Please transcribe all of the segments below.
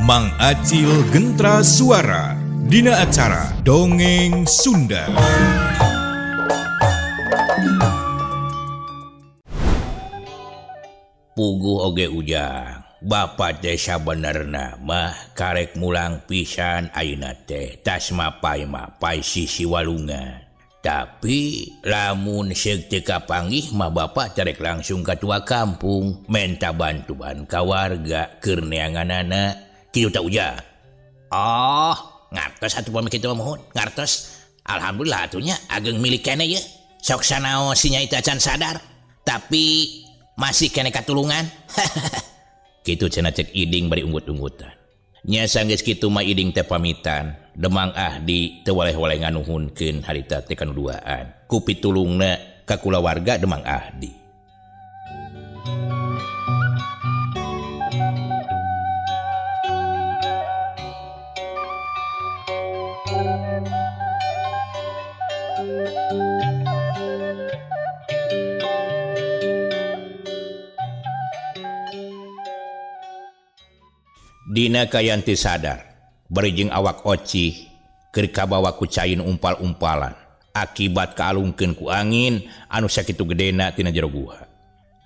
Mang Acil Gentra Suara Dina acara Dongeng Sunda. Puguh oge Ujang, Bapak teh sabenerna mah karek mulang pisan ayeuna teh tas mapay-mapay sisi walungan. Tapi lamun seuk teu kapanggih mah Bapak terek langsung ka tua kampung menta bantuan ka warga keur neanganana. Kitu tah Ujang. Oh, ngartos atuh pami kitu mah muhun, ngartos. Alhamdulillah atuh nya ageng milik keneh ieu. Sok sanaos si Nyai teh acan sadar, tapi masih keneh katulungan. Kitu cenah cek Iding bari unggut-unggutan. Nya sanggeus kitu mah Iding teh pamitan, Demang Ahdi teu waleh-waleh nganuhunkeun harita teh kanu duaan. Ku pitulungna ka kulawarga Demang Ahdi. Dina kayanti sadar bari jeung awak Ocih keur kabawa ku cain umpal-umpalan akibat kaalungkeun ku angin anu sakitu gedena tina jero guha.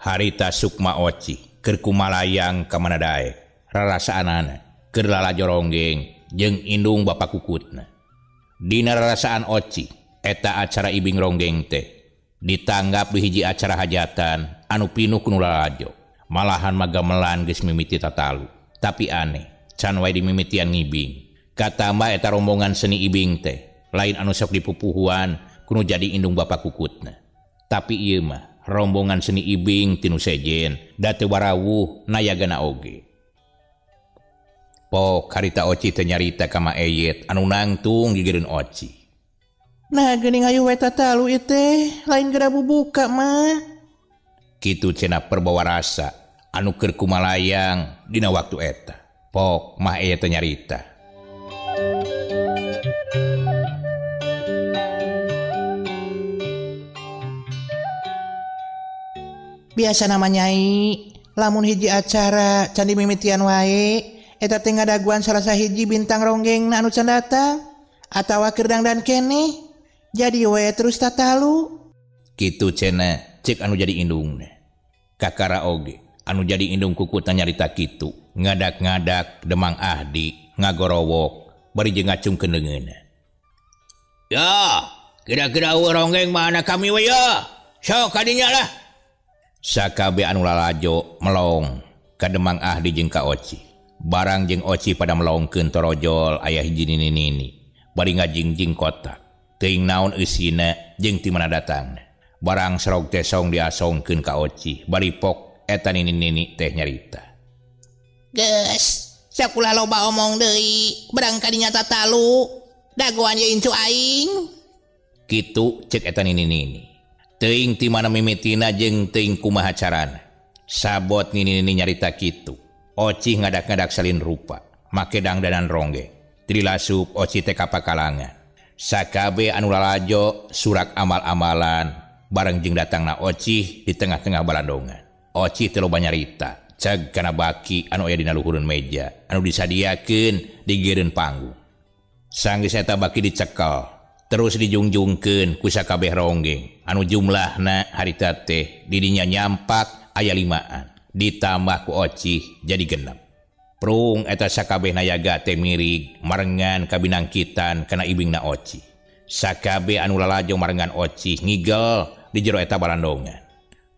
Harita sukma Ocih keur kumalayang ka mana daek rarasaanana keur lalajo ronggeng jeung indung bapa kukutna. Dina rarasaan Ocih eta acara ibing ronggeng teh ditanggap di hiji acara hajatan anu pinuh ku nu lalajo. Malahan magamelan geus mimiti tatalu. Tapi aneh, can wae dimimitian ngibing. Katambah eta rombongan seni ibing teh lain anu sok dipupuhuan kudu jadi indung bapa kukutna. Tapi ieu mah rombongan seni ibing tinu sejen da teu warawuh nayagana oge. Pok harita Oci teh nyarita ka Ma Eyet anu nangtung gigireun Oci. Nah geuning hayu we tatalu ieu teh lain geura bubuka mah. Kitu cenah perbawa rasa anu keur kumalayang dina waktu eta. Pok Mah Eyet teh nyarita. Biasa nama Nyai, lamun hiji acara can dimimitian wae, eta teh ngadaguan salah sahiji bintang ronggeng anu can datang atawa keur dangdan keneh. Jadi we terus tatalu. Kitu cenah cek anu jadi indungna. Kakara oge anu jadi indung kukutna nyarita kitu, ngadak-ngadak Demang Ahdi ngagorowok bari jeung ngacungkeun leungeunna. Ya, kira-kira eueuh ronggeng mah anak kami we ya. Sok kadinya lah. Sakabe anu lalajo melong ka Demang Ahdi jeung ka Oci. Barang jeung Oci pada melongkeun torojol aya hiji nini-nini bari ngajingjing kotak. Teuing naon eusina jeung ti mana datangna. Barang serog teh song diasongkeun ka Oci bari pok eta nini-nini teh nyarita. Geus, sakulah loba omong deui, barang kadinya tatalu, dagoan ye incu aing. Kitu cek eta nini-nini. Teuing ti mana mimitina jeung teuing kumaha carana. Sabot nini-nini nyarita kitu. Oci ngadak-ngadak salin rupa, make dangdanan rongge. Trilasup Oci teh kapakalangan. Sakabe anu lalajo surak amal-amalan bareng jeung datangna Oci di tengah-tengah balandongan. Oci teh loba nyarita, ceg kana baki anu aya dina luhureun meja anu disadiakeun di gigireun panggung. Sanggeus eta baki dicekel, terus dijungjungkeun ku sakabeh ronggeng anu jumlahna harita teh didinya nyampak aya 5an, ditambah ku Oci jadi 6. Prung eta sakabeh nayaga teh mirig marengan kabinangkitan kana ibingna Oci. Sakabe anu lalajo marengan Oci ngigel di jero eta balandongan.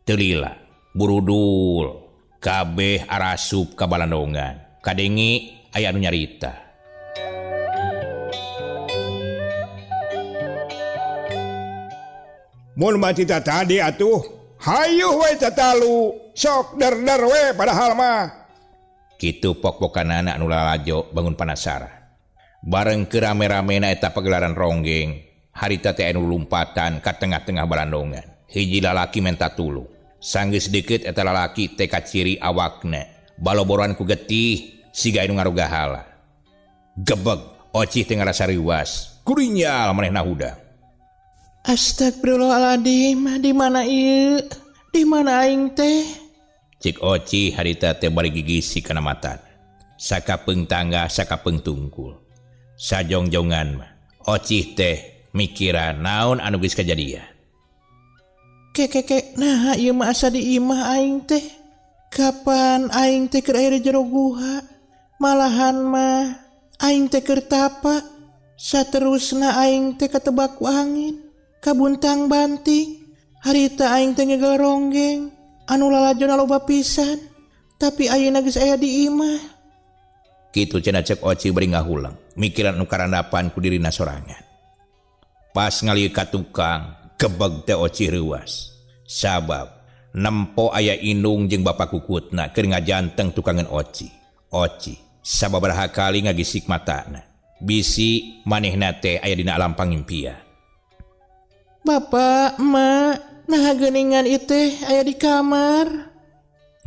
Teu lila burudul kabeh arasup ka balandongan. Kadenge aya anu nyarita. Mun mah cita tadi atuh, hayuh we tatalu, sok der-der we padahal mah. Kitu pok-pokanana anu lalajo bangun panasaran. Bareng keur rame-ramena eta pagelaran ronggeng, harita teh anu lumpatan ka tengah-tengah balandongan. Hiji lalaki menta tulung. Sanggeus deukeut eta lalaki teh kaciri awakna, baloboran ku getih siga anu ngarugahala. Gebeg, Ocih teh ngarasa riwas, kurinyal manehna hudang. Astagfirullahaladzim, di mana ieu? Di mana aing teh? Cik Oci harita teh bari gigisi kana mata. Sakapeung tangga sakapeung tungkul. Sajongjongan mah Ocih teh mikiran naon anu geus kajadian. Kekeke nah ieu mah asa di imah aing teh. Kapan aing teh keur aya di jero guha? Malahan mah aing teh keur tapa. Saterusna aing teh katebak ku angin, kabuntang banting. Harita aing teh ngegel ronggeng anu lalajona loba pisan. Tapi ayeuna geus aya di imah. Kitu cenah cek Oci bari ngahulang, mikiran nu karandapan ku dirina sorangan. Pas ngalieu ka tukang, gebeg teh Oci reuas. Sabab nempo aya indung jeung bapa kukutna keur ngajanteng tukangan Oci. Oci sababaraha kali ngagisik matana. Bisi manehna teh aya dina alam pangimpian. Bapak, emak, naha geuningan ieu teh aya di kamar.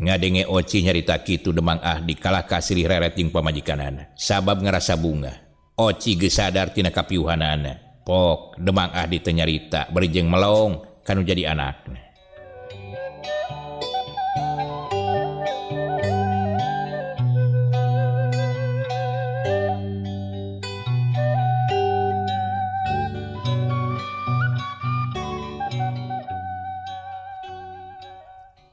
Ngadenge Oci nyarita kitu Demang Ahdi kalah kasilih reret jeung pamajikanana. Sabab ngarasa bunga. Oci geus sadar tina kapiuhanana. Pok Demang Ahdi teh nyarita bari jeung melong kanu jadi anakna.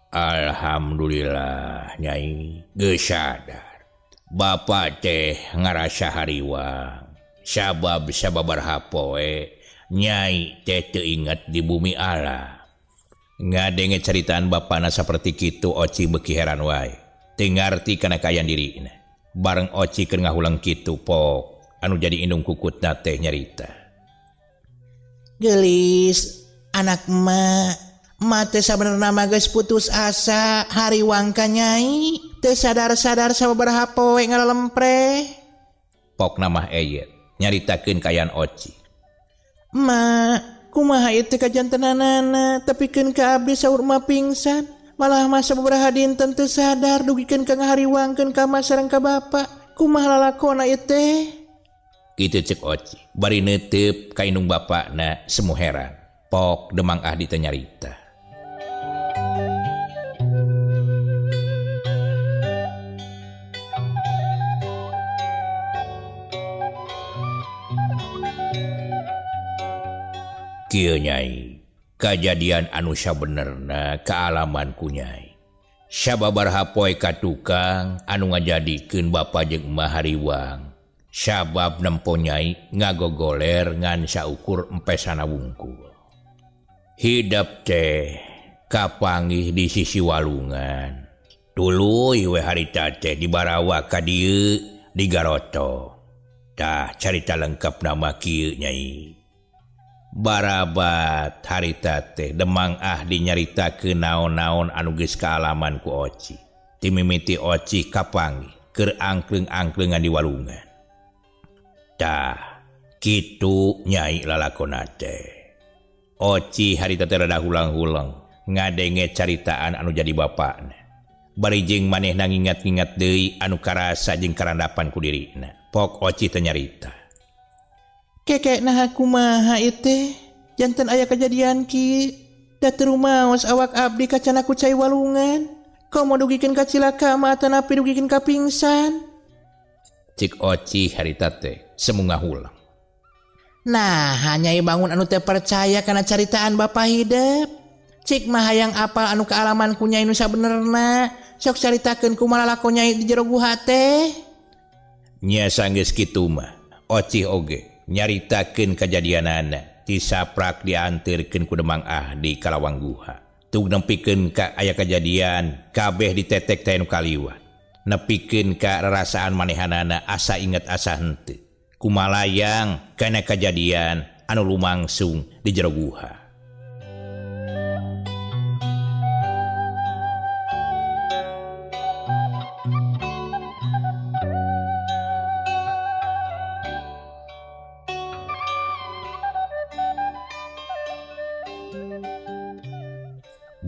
Alhamdulillah Nyai geus sadar. Bapak teh ngarasa hariwang. Sabab sababaraha poe Nyai teh teu inget di bumi alam. Ngadenge caritaan bapana saperti kitu Oci beuki heran wae. Teu ngarti kana kaayaan dirina. Bareng Oci keur ngahulang kitu pok anu jadi indung kukutna teh nyarita. Geulis anak emak. Emak teh sabenerna mah geus putus asa hariwang ka Nyai. Teu sadar-sadar sababaraha poe ngalalempreh. Pokna mah eyet nyaritakeun kaayaan Oci. Emak, kumaha ieu teh kajantenanana tepikeun ka abdi saur emak pingsan. Malah mah sababaraha dinten teu sadar dugikeun ka ngahariwangkeun ka emak sareng ka bapa. Kumaha lalakona ieu teh? Kitu cek Oci bari neuteup ka indung bapana semu heran. Pok Demang Ahdi teh nyarita. Kieu Nyai, kajadian anu sabenerna kaalaman ku Nyai. Sababaraha poe ka tukang anu ngajadikeun bapa jeung emak hariwang. Sabab nempo Nyai ngagogoler ngan saukur empesana wungkul. Hidep teh kapanggih di sisi walungan. Tuluy we harita teh dibarawa ka dieu di Garoto. Tah carita lengkap nama kieu Nyai. Barabat harita teh Demang Ahdi nyaritakeun naon-naon anu geus kaalaman ku Oci. Timimiti Oci kapanggih keur angkleung-angkleungan di walungan. Tah kitu Nyai lalakona teh. Oci harita teh rada hulang-hulang ngadenge caritaan anu jadi bapana. Bari jeung manehna ngingat-ngingat deui anu karasa jeung karandapan ku dirina. Pok Oci teh nyarita. Keke naha kumaha ieu teh? Janten aya kajadian kieu. Da teu rumaos awak abdi kacana ku cai walungan. Komo dugikeun ka cilaka mah atanapi dugikeun ka pingsan. Cik Oci harita teh semu ngahulang. Nah, Nyai bangun anu teu percaya kana caritaan bapa hidep. Cik mah hayang apal anu kaalaman ku Nyai nu sabenerna. Sok caritakeun kumaha lalakon Nyai di jero guha teh. Nya sanggeus kitu mah Oci oge nyaritakeun kajadianana tisaprak diantirkeun ku Demang Ahdi ka lawang guha. Tug nepikeun ka aya kajadian kabeh ditetek teh nu kaliwat. Nepikeun ka rarasaan manehanana asa inget asa henteu. Kumalayang kana kajadian anu lumangsung di jero guha.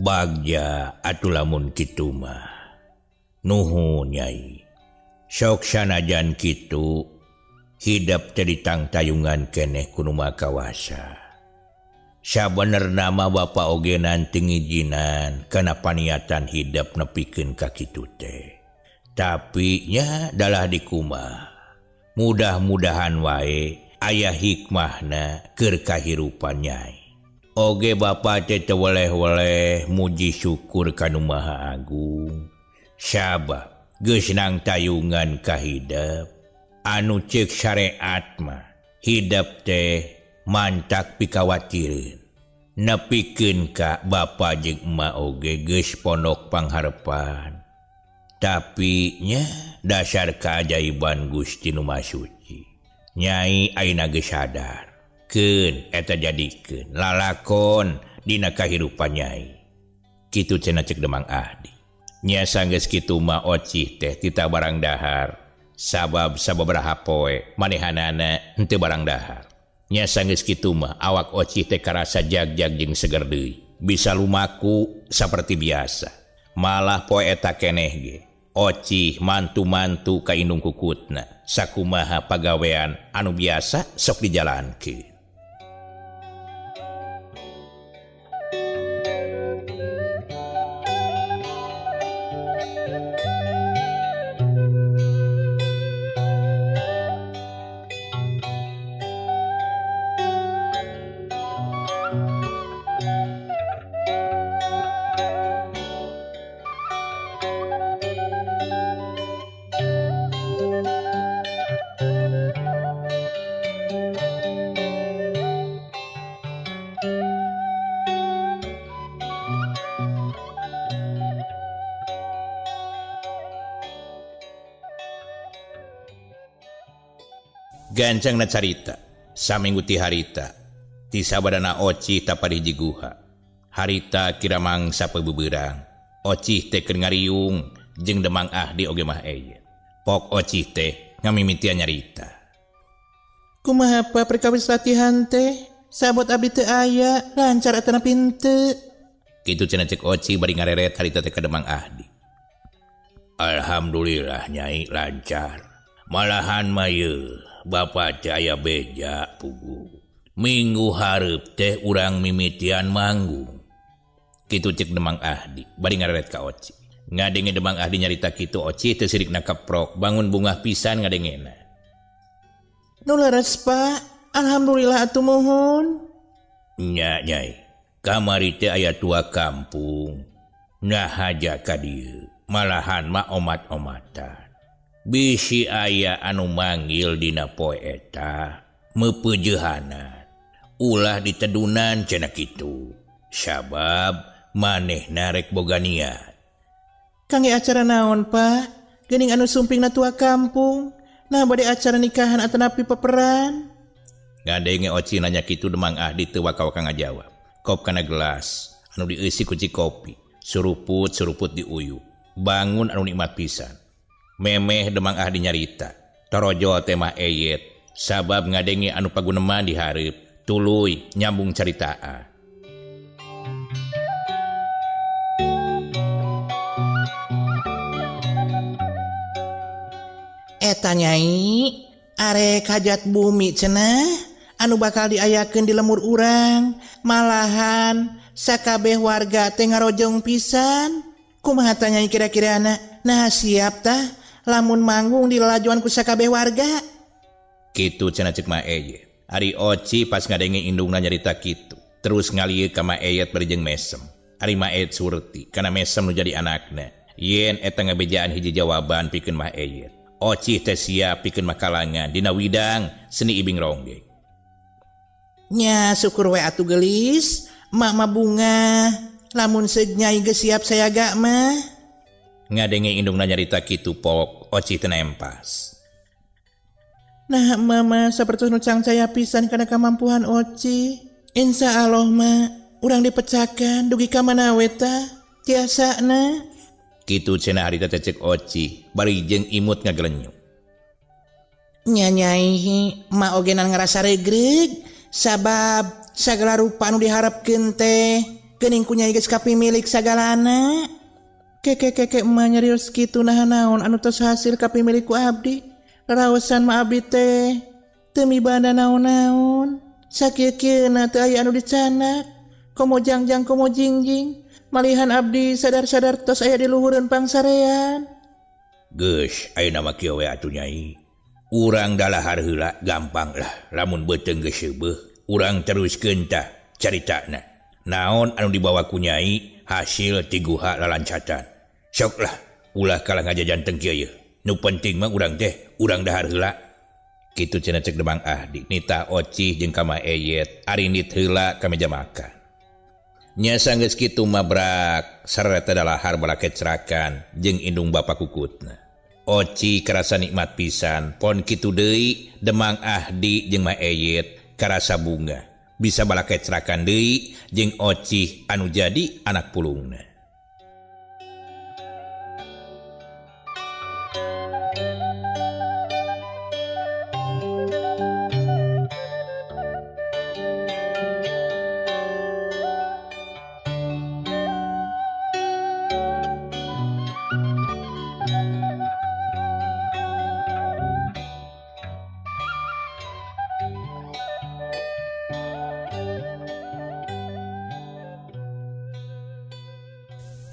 Bagja atuh lamun kitu mah. Nuhun Nyai. Sok sanajan kitu hidep teh ditangtayungan keneh ku nu Maha Kawasa. Sabenerna mah bapa oge nanti ngijinan kana paniatan hidep nepikeun ka kitu teh. Tapi nya dalah dikumaha. Mudah-mudahan wae aya hikmahna keur kahirupan Nyai. Oge bapa teh teu weleh-weleh muji syukur ka Nu Maha Agung. Sabab geus nang tayungan kahidep anu ceuk syariat mah hidep teh mantak pikawatireun. Nepikeun ka bapa jeung emak oge geus pondok pangharepan. Tapi nya dasar keajaiban Gusti Nu Maha Suci. Nyai ayeuna geus sadar. Keun eta jadikeun lalakon dina kahirupan Nyai. Kitu cenah ceuk Demang Ahdi. Nya sanggeus kitu mah Ocih teh tita barang dahar. Sabab sababaraha poe manehanana henteu barang dahar. Nya sanggeus kitu mah awak Ocih teh karasa jag-jag jeung seger deui. Bisa lumaku saperti biasa. Malah poe eta keneh ge Ocih mantu-mantu ka indung kukutna. Sakumaha pagawean anu biasa sok dijalankeun. Gancangna carita saminggu ti harita ti sabadana Ocih tapad hiji guha. Harita kira mangsa pebeberang. Ocih teh keur ngariung jeung Demang Ahdi oge mah eye. Pok Ocih teh ngamimitian nyarita. Kumaha pa perkawis latihan teh? Sabot abdi teu aya, lancar atana pinte. Kitu cenah cek Ocih bari ngareret harita teh ka Demang Ahdi. Alhamdulillah Nyai lancar. Malahan mah yeuh Bapak teh aya beja pugu. Minggu hareup teh urang mimitian manggung. Kitu cek Demang Ahdi bari ngareret ka Oci. Ngadenge Demang Ahdi nyarita kitu Oci teu sirikna keprok, bangun bungah pisan ngadengena. Nu leres Pak, alhamdulillah atuh muhun. Nya Nyai, kamari teh aya tua kampung. Nah haja ka dieu, malahan mah omat-omatan. Bisi aya anu manggil dina poe eta meupeujehanan. Ulah ditedunan cenah kitu. Sabab manehna rek boga niat. Kangge acara naon Pak? Geuning anu sumpingna tua kampung. Nah bade acara nikahan atanapi peperan. Ngadenge Oci nanya kitu Demang Ahdi teu waka-waka ngajawab. Kop kana gelas anu dieusi ku kopi. Suruput-suruput diuyup. Bangun anu nikmat pisan. Memeh Demang Ahdi nyarita. Torojol teh mah eyet. Sabab ngadenge anu paguneman dihareup. Tuluy nyambung caritaan. Eta Nyai, arek hajat bumi cenah anu bakal diayakeun di lemur urang. Malahan sakabeh warga teh ngarojong pisan. Kumaha tah Nyai kira-kirana? Nah siap tah lamun manggung di lalajuan ku sakabeh warga. Kitu cenah ceuk Ma Eyet. Ari Oci pas ngadenge indungna nyarita kitu, terus ngalieu ka Ma Eyet bari jeung mesem. Ari Ma Eyet surti kana mesem nu jadi anakna. Yen eta ngabejaan hiji jawaban pikeun Ma Eyet. Oci teh siap pikeun makalangan dina widang seni ibing ronggeng. Nya syukur we atuh geulis, mak mah bunga. Lamun seug Nyai geus siap sayaga mah. Ngadenge indungna nyarita kitu pok Oci teh nempas. Nah mama sapertos nu cangcaya pisan kana kamampuhan Oci. Insya Allah mah urang dipecakan dugi ka mana we tah tiasana. Kitu cenah harita teh ceuk Oci bari jeung imut ngagelenyuk. Nya Nyai mah ogenan ngarasa regreg sabab sagala rupa anu diharapkeun teh geuning ku Nyai geus kapimilik sagalana. Keke-keke emak nyarios kitu naha naon anu tos hasil kapimilik ku abdi. Raosan mah abdi teh teu mibanda naon-naon. Sakieu-kieuna teu aya anu dicanak. Komo jangjang komo jingjing. Malihan abdi sadar-sadar tos aya di luhureun pangsarean. Geus ayeuna mah kieu we atuh Nyai. Urang dalahar heula gampang lah lamun beuteung geus seubeuh urang teruskeun tah caritana. Naon anu dibawa ku Nyai hasil ti guha lalancatan. Sok lah ulah kalah ngajajan teng kieu yeuh. Nu penting mah urang teh urang dahar heula. Kitu cenah cek Demang Ahdi nita Ocih jeung ka Ma Eyet arindit heula ka meja makan. Nya sanggeus kitu mah brak sareta dalahar balakecrakan jeung indung bapa kukutna. Oci karasa nikmat pisan pon kitu deui Demang Ahdi jeung Ma Eyet karasa bunga bisa balakecrakan deui jeung Ocih anu jadi anak pulungna.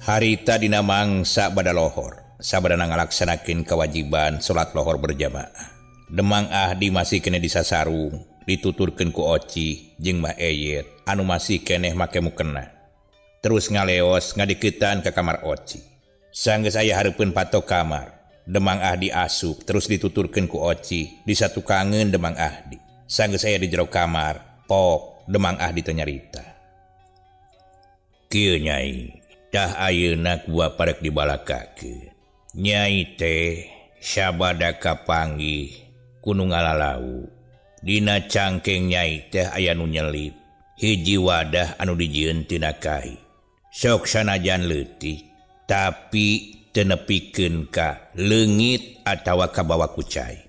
Harita dina mangsa bada lohor, sabadana ngalaksanakeun kewajiban salat lohor berjamaah. Demang Ahdi masih keneh disasarung, dituturkeun ku Oci jeung Ma Eyet anu masih keneh make mukena. Terus ngaleos ngadiketan ka kamar Oci. Sanggeus aya hareupeun patok kamar, Demang Ahdi asup terus dituturkeun ku Oci, disatukangeun Demang Ahdi. Sanggeus aya di jero kamar, pok Demang Ahdi teh nyarita. Kieu Nyai. Tah ayeuna ku bapa rek dibalakakeun. Nyai teh sabada kapanggih ku nu ngalalau. Dina cangkeng Nyai teh aya nu nyelip. Hiji wadah anu dijieun tina kai. Sok sanajan leutik tapi teu nepikeun ka leungit atawa kabawa ku cai.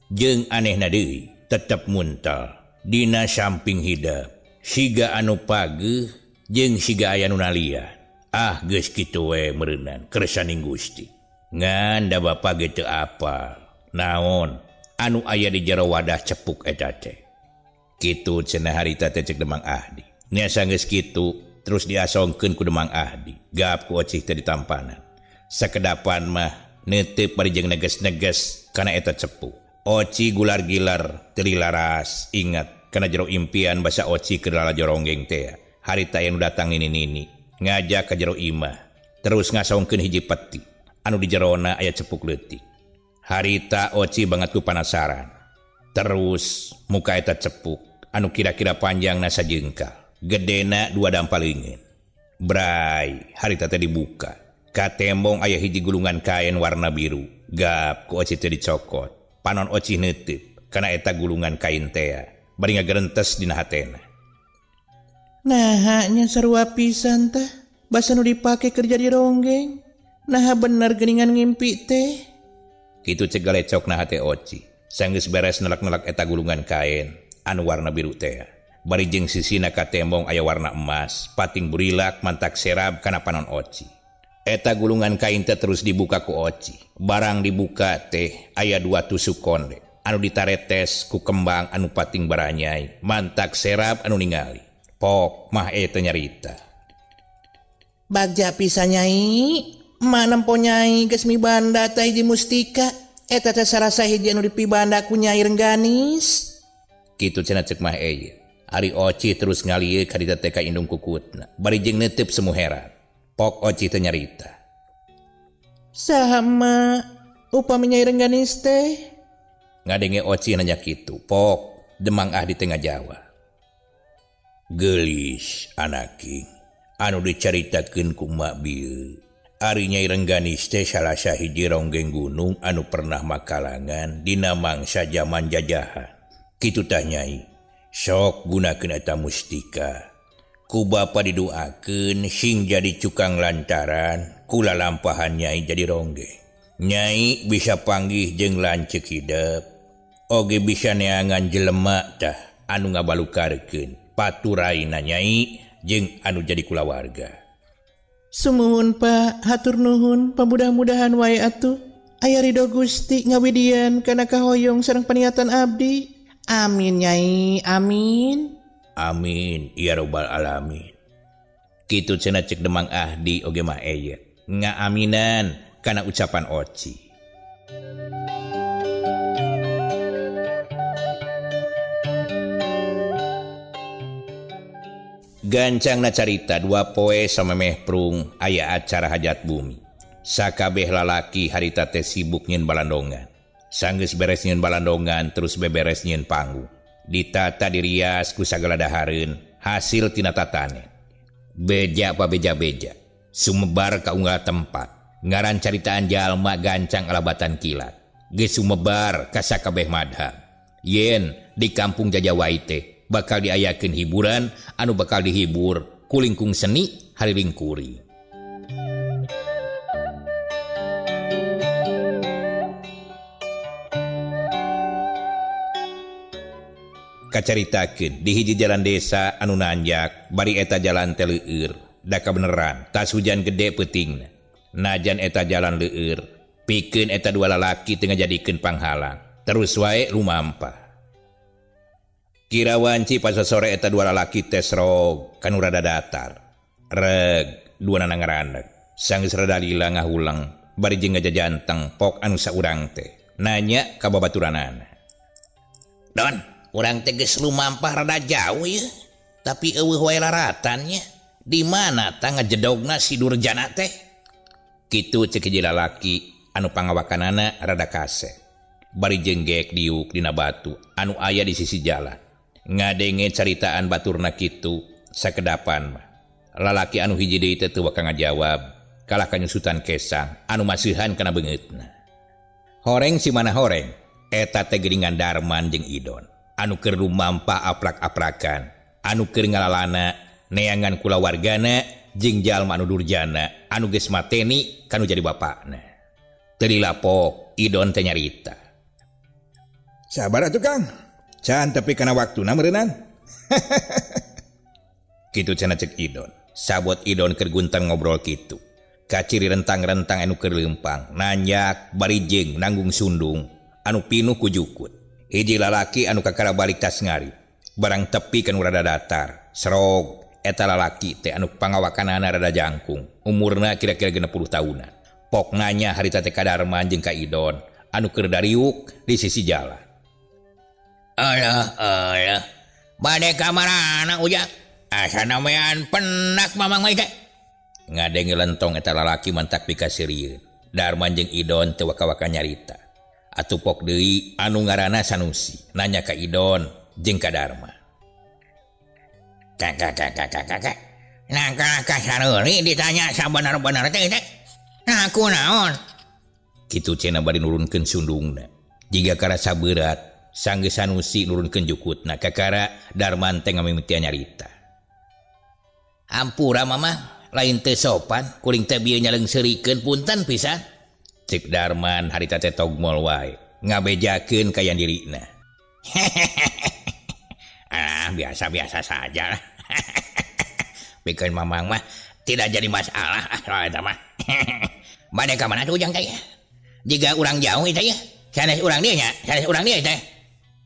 Jeung anehna deui tetep muntel dina samping hidep. Siga anu pageuh jeung siga aya nu nalian. Ah geus kitu we meureunan kersaning Gusti. Ngan da bapa ge teu apal naon anu aya di jero wadah cepuk eta teh. Kitu cenah harita teh cek Demang Ahdi. Nya sanggeus kitu terus diasongkeun ku Demang Ahdi. Gap ku Ocih teh ditampanan. Sakedapan mah neuteup bari jeung neges-neges kana eta cepuk. Oci gular-gilar teu laras ingat kana jero impian basa Oci keur lalajo ronggeng teh. Harita anu datang nini-nini ngajak ka jero imah terus ngasongkeun hiji peti anu di jerona aya cepuk leutik. Harita Oci banget ku panasaran. Terus muka eta cepuk anu kira-kira panjangna sajengkal, gedena 2 dampal leungeun. Bray, harita teh dibuka. Ka tembong aya hiji gulungan kain warna biru. Gap ku Oci teh dicokot. Panon Oci neuteub kana eta gulungan kain tea bari ngagerentes dina hatena. Nah, nya sarua pisan teh. Basa nu dipake kerja di ronggeng. Nah, bener geuningan ngimpi teh. Kitu cek galecokna hate Oci. Sanggeus beres nelak-nelak eta gulungan kain anu warna biru teh. Bari jeung sisina ka tembong aya warna emas, pating burilak mantak serab kana panon Oci. Eta gulungan kain teh terus dibuka ku Oci. Barang dibuka teh aya 2 tusuk konde anu ditaretes ku kembang anu pating baranyai, mantak serab anu ningali. Pok mah eta nyarita. Bagja pisan Nyai, emak nempo Nyai geus mibanda teh hiji mustika. Eta teh sarasa hiji anu dipibanda ku Nyai Rengganis. Kitu cenah cek Mah Eyet. Ari Oci terus ngalieu ka ditu teh ka indung kukutna. Bari jeung neuteup semu heran. Pok Oci teh nyarita. Saha emak upami Nyai Rengganis teh? Ngadenge Oci nanya kitu. Pok Demang Ahdi teh ngajawab. Geulis anaking anu dicaritakeun ku mak bieu. Ari Nyai Rengganis teh salah sahiji ronggeng gunung anu pernah makalangan dina mangsa jaman jajahan. Kitu tah Nyai. Sok gunakeun eta mustika. Ku bapa didoakeun sing jadi cukang lantaran kula lampahan Nyai jadi ronggeng. Nyai bisa panggih jeung lanceuk hidep. Oge bisa neangan jelema tah anu ngabalukarkeun paturaina Nyai jeung anu jadi kulawarga. Sumuhun Pak, hatur nuhun, pamudah-mudahan wae atuh. Aya ridho Gusti ngawidian kana kahoyong sareng paniatan abdi. Amin Nyai, amin. Amin ya robbal alamin. Kitu cenah cek Demang Ahdi oge Mah Eyet. Ngaaminan kana ucapan Oci. Gancangna carita 2 poe samemeh prung aya acara hajat bumi. Sakabeh lalaki harita teh sibuk nyeun balandongan. Sanggeus beres nyeun balandongan terus beberes nyeun panggung. Ditata dirias ku sagala dahareun hasil tina tatane. Beja pa beja-beja sumebar ka unggal tempat. Ngaran caritaan jalma gancang alabatan kilat. Geus sumebar ka sakabeh madhab. Yen di kampung Jajawai teh bakal diayakeun hiburan anu bakal dihibur ku lingkung seni hari lingkuri. Kacaritakeun di hiji jalan desa anu nanjak bari eta jalan teh leueur da kabeneran tas hujan gede peutingna. Najan eta jalan leueur pikeun eta dua lalaki teu ngajadikeun panghalang terus wae lumampah. Kira wanci pas sore eta dua lalaki teh srog kanu rada datar. Reg dua nana ngaraneg. Sanggeus rada lila ngahulang bari jeung ngajajanteng pok anu saurang teh. Nanya ka babaturanana. Don, urang teh geus lumampah rada jauh yeuh. Tapi eueuh wae laratan nya. Di mana tah ngajedogna si Durjana teh? Kitu ceuk hiji lalaki anu pangawakanana rada kasep. Bari jeung geek diuk dina batu anu aya di sisi jalan. Ngadenge caritaan baturna kitu sakedapan mah. Lalaki anu hiji deui teh teu waka ngajawab kalah kanyusutan kesang anu masihan kana beungeutna. Horeng si mana horeng eta teh geuningan Darman jeung Idon anu keur lumampah aprak-aprakan anu keur ngalalana neangan kulawargana jeung jalma anu durjana anu geus mateni kanu jadi bapakna. Teu dilapok Idon teh nyarita. Sabar atuh Kang. Can tapi kana waktuna meureunnan. Kitu cenah cek Idon. Sabot Idon keur guntang ngobrol kitu. Kaciri rentang-rentang anu keur leumpang, nanjak bari jeung nanggung sundung anu pinuh ku jukut. Hiji lalaki anu kakara balik tas ngari. Barang tepi kanu rada datar. Serog eta lalaki teh anu pangawakanana rada jangkung. Umurna kira-kira 60 tahunan. Pok nanya harita teh ka Darman jeung ka Idon anu keur dariuk di sisi jalan. Alah, alah. Bade kamarana ujang. Asana mean penak mamang mah teh. Ngadenge lentong eta lalaki mantak pikasirieun. Darman jeung Idon teu waka-waka nyarita. Atuh pok deui anu ngaranna Sanusi nanya ka Idon jeung ka Darman. Kak kak kak kak kak kak. Nah ka sareuri ditanya sabener-bener teh teh. Nah kunaon? Kitu cenah bari nurunkeun sundungna. Jiga karasa berat sanggeus Sanusi nurunkeun jukutna kakara Darman teh ngamimitian nyarita. Ampura mama, lain teu sopan, kuring teh bieu nyaleungseurikeun punten pisan. Cek Darman harita teh togmol wae, ngabejakeun ka yang dirina. Ah, biasa-biasa saja lah. Pikeun mamang mah tidak jadi masalah soal eta mah. Bade ka mana tuh ujang teh? Jiga urang jauh teh ya. Sanes urang dieu nya, sanes urang dieu teh.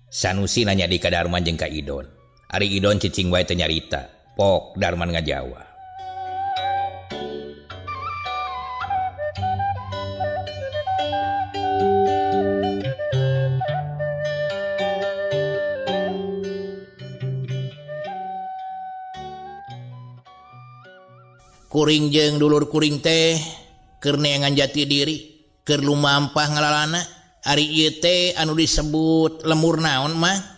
Sanusi nanya di ka Darman jeung ka Idon. Ari Idon cicing wae teu nyarita. Pok Darman ngajawab. Kuring jeung dulur kuring teh keur neangan jati diri, keur lumampah ngalalana. Ari ieu teh anu disebut lemur naon mah?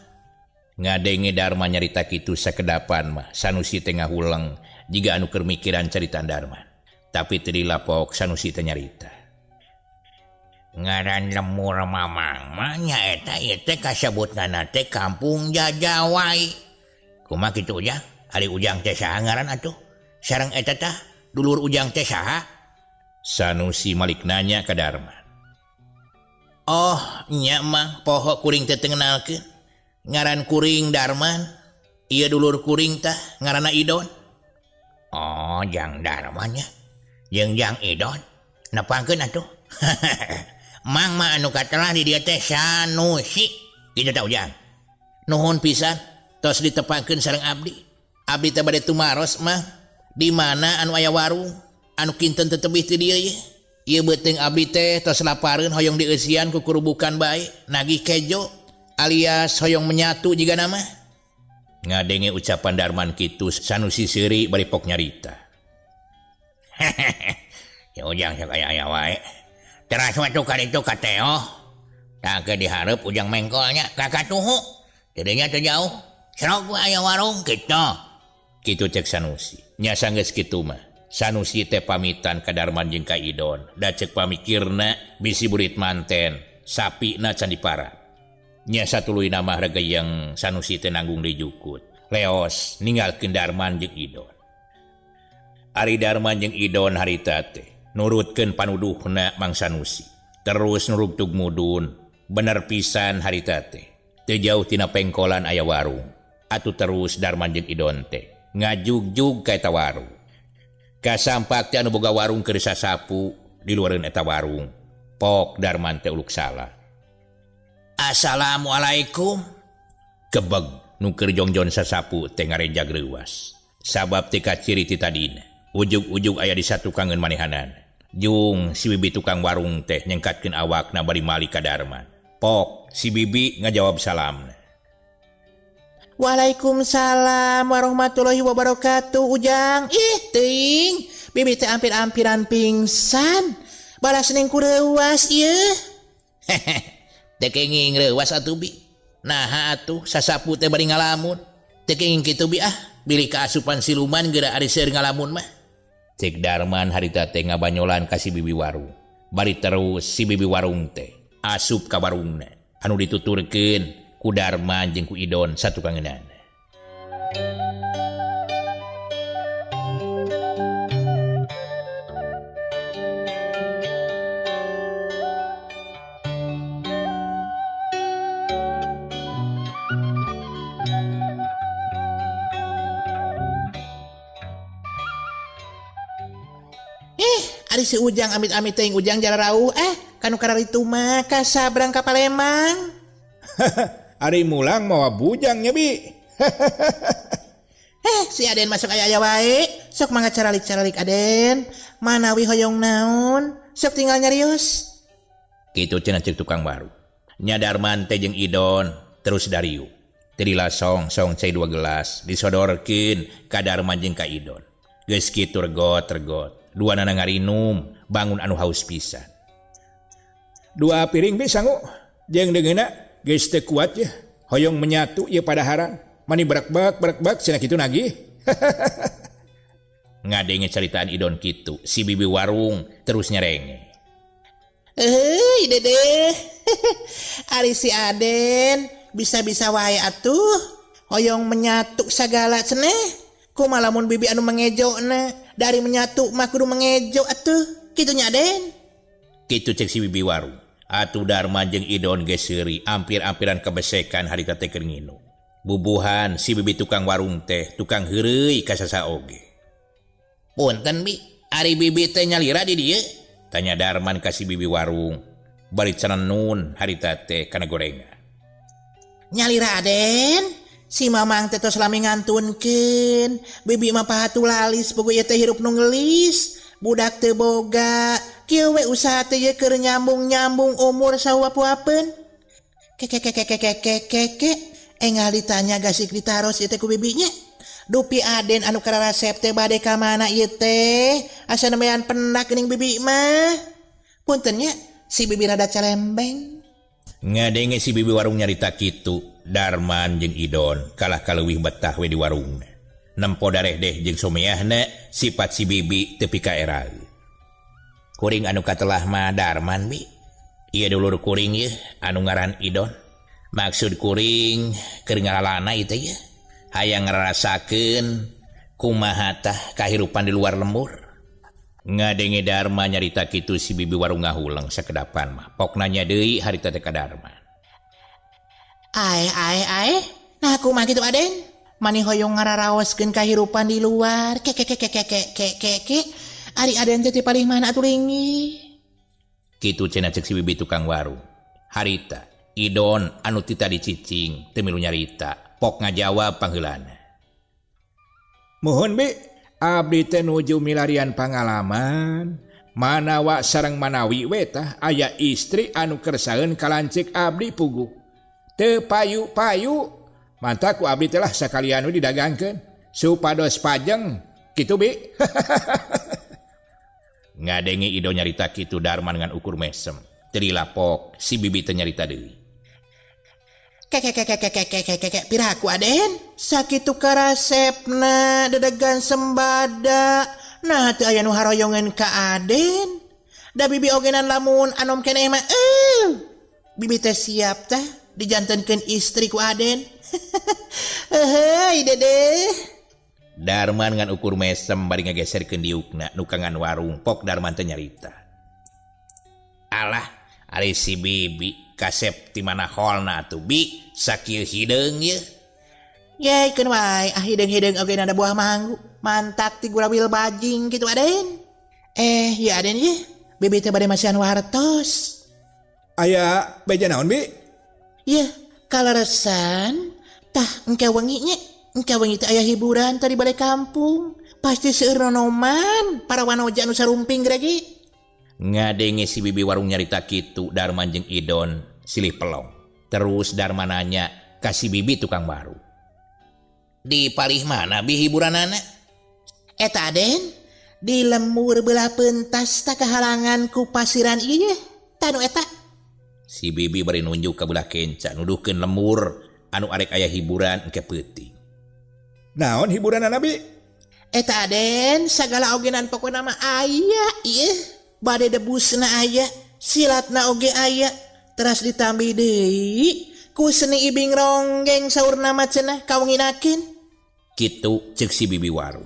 Ngadenge Darman nyarita kitu sakedapan mah Sanusi teh ngahuleng jiga anu keur mikiran caritaan Darman. Tapi teu dilapok Sanusi teh nyarita. Ngaran lemur mamang mah nyaeta ieu teh kasebutna teh kampung Jajawai. Kumaha kitu ujang? Ari ujang teh saha ngaran atuh? Sareng eta tah dulur ujang teh saha? Sanusi malik nanya ka Darman. Oh, nya mah poho kuring teh teu ngenalkeun. Ngaran kuring Darman, ieu dulur kuring tah ngaranna Idon. Oh, jang Darman nya. Jeung jang Idon. Nepangkeun atuh. Mang mah anu katelah di dieu teh Sanusi. Kitu tah ujang. Nuhun pisan tos ditepangkeun sareng abdi. Abdi teh bade tumaros mah. Di mana anu aya warung anu kinten teu tebih ti dieu ye. Ieu beuteung abdi teh tos lapareun hoyong dieusian ku kurubukan bae nagih kejo alias hoyong menyatu jigana mah. Ngadenge ucapan Darman kitu Sanusi seuri bari pok nyarita. Hehehe. Ya ujang sok aya-aya wae. Teras waktu ka ditu ka Teo. Tah ke dihareup ujang mengkolnya ka katuhu. Jadinya teu jauh. Serok we aya warung kitu. Kitu cek Sanusi. Nya sanggeus kitu mah. Sanusi teh pamitan ka Darman jeung ka Idon. Da cek pamikirna bisi burit manten, sapina can dipara. Nya satuluyna mah regeyeng Sanusi teh nanggung deui jukut. Leos ninggalkeun Darman jeung Idon. Ari Darman jeung Idon harita teh nurutkeun panuduhna Mang Sanusi. Terus nurugtug mudun, bener pisan harita teh. Teu jauh tina pengkolan aya warung. Atuh terus Darman jeung Idon teh ngajugjug ka eta warung. Kasampak teh anu boga warung keur sasapu di luareun eta warung. Pok Darman teh uluk salah. Assalamualaikum. Kebeg nu keur jongjon sasapu teh ngarenjag reuwas. Sabab teh kaciri ti tadina. Ujug-ujug aya di satukangeun manehanan. Jung si bibi tukang warung teh nyengkatkeun awakna bari mali ka Darman. Pok si bibi ngajawab salamna. Waalaikumsalam warahmatullahi wabarakatuh Ujang. Ih teuing, bibi teh ampir-ampiran pingsan. Balas ning ku reuwas ieu. Hehe. Teu kenging reuwas atuh bi. Naha atuh sasapu teh bari ngalamun. Teu kenging kitu bi ah, bilih kaasupan siluman geura ari seueur ngalamun mah. Cek Darman harita teh ngabanyolan ka si bibi warung. Bari terus si bibi warung teh asup ka warungna anu dituturkeun ku Darman jeung ku Idon satukangeunana. Ari si Ujang amit-amit teuing Ujang jararauh kanu kararitu mah ka sabrang ka Palembang. Ari mulang mawa bujangnya bi. Si Aden masuk aya-aya wae. Sok mangga caralik-caralik Aden. Manawi hoyong naon, sok tinggal nyarios. Kitu cenah cek tukang warung. Nya Darman teh jeung Idon terus dariu. Teu dilasong song cai 2 gelas disodorkeun ka Darman jeung ka Idon. Geus kitu regot-regot. Dua nana ngarinum bangun anu haus pisan. 2 piring bi sangu jeung deungeuna geus teu kuat ya. Hoyong menyatu ieu padaharan. Mani berak-bak cenah kitu nagih. Ngadenge caritaan Idon kitu, si bibi warung terus nyerenge. Heuy Dede. Ari si Aden bisa-bisa wae atuh. Hoyong menyatu sagala cenah. Kumaha lamun bibi anu mengejona dari menyatu mah kudu mengejo atuh. Kitu nya Aden. Kitu cek si bibi warung. Atuh Darman jeung Idon geus seuri ampir-ampiran kebesekan harita teh keur nginum. Bubuhan si bibi tukang warung teh tukang heureuy ka sasa oge. Punten bi, ari bibi teh nyalira di dieu? Tanya Darman ka si bibi warung. Bari cenenun harita teh kana gorengan. Nyalira Aden? Si mamang teh tos lami ngantunkeun. Bibi mah pahatu lalis pugu ieu teh hirup nu ngelis. Budak teu boga. Kieu we usaha teh ieu keur nyambung-nyambung umur sauap-uapeun. Kekekekekekekeke. Engal ditanya gasik ditaros ieu teh ku bibinya. Dupi Aden anu kararasep teh bade ka mana ieu teh? Asa nemean pendak geuning bibi mah. Punten nya si bibi rada calembeng. Ngadenge si bibi warung nyarita kitu. Darman jeung Idon kalah kaleuwih betah we di warungna. Nempo dareh deh jeung someahna sifat si bibi teu pikaera. Kuring anu katelah mah Darman bi. Ieu dulur kuring yeuh anu ngaran Idon. Maksud kuring keur ngalalana ieu teh yeuh. Hayang ngrarasakeun kumaha tah kahirupan di luar lembur. Ngadenge Darman nyarita kitu si bibi warung ngahuleng sakedapan mah. Pok nanya deui harita teh ka Darman. Ae ae ae, nah kumaha kitu Aden? Mani hoyong ngararaoskeun kahirupan di luar. Ke ke ke ke ke ke ke ke. Ari Aden teh ti palih mana atuh lingi? Kitu cenah cek si bibi tukang warung. Harita Idon anu ti tadi cicing teu milu nyarita. Pok ngajawab pangheulana. Muhun bi, abdi teh nuju milarian pangalaman. Manawa sareng manawi we tah aya istri anu kersaeun ka lanceuk abdi puguh. Teu payu-payu Mantap ku abdi telah sakalian we didagangkeun supados pajeng kitu bi. Ngadenge Ido nyarita kitu Darman ngan ukur mesem. Teu dilapok si bibi teh nyarita deui. Kekekekekekekekekek piraku Aden sakitu karasepna dedegan sembada nah teu aya nu haroyongeun ka Aden da bibi ogenan lamun anom keneh mah bibi teh siap tah dijantenkeun istri ku Aden. Heuheuy Dede. Darman ngan ukur mesem bari ngageserkeun diukna nukangan warung pok Darman teh nyarita. Alah ari si bibi kasep ti mana holna atuh bi sakieu hideung ye. Yey keun wae ah hideung-hideung oge ada buah manggu mantak ti gurawil bajing kitu Aden. Ya Aden ye bibi teh bade masihan wartos. Aya beja naon bi? Yeuh kaleresan tah engke wengi nya engke wengi teh aya hiburan tadi balik kampung pasti seueur nonoman para wanoja nu sarumping geregi. Ngadenge si bibi warung nyarita kitu Darman jeung Idon silih pelong. Terus Darman nanya ka si bibi tukang baru. Di palih mana bi hiburanana? Eta Aden di lemur belah pentas tak kehalangan ku pasiran ieu tanu eta. Si bibi bari nunjuk ka belah kenca nuduhkeun lemur anu arek aya hiburan engke peuting. Naon hiburanana bi? Eta Aden sagala ogenan pokona mah aya ieu. Bade debusna aya, silatna oge aya, teras ditambih deui ku seni ibing ronggeng saurna mah cenah kawenginakeun. Kitu ceuk si bibi warung.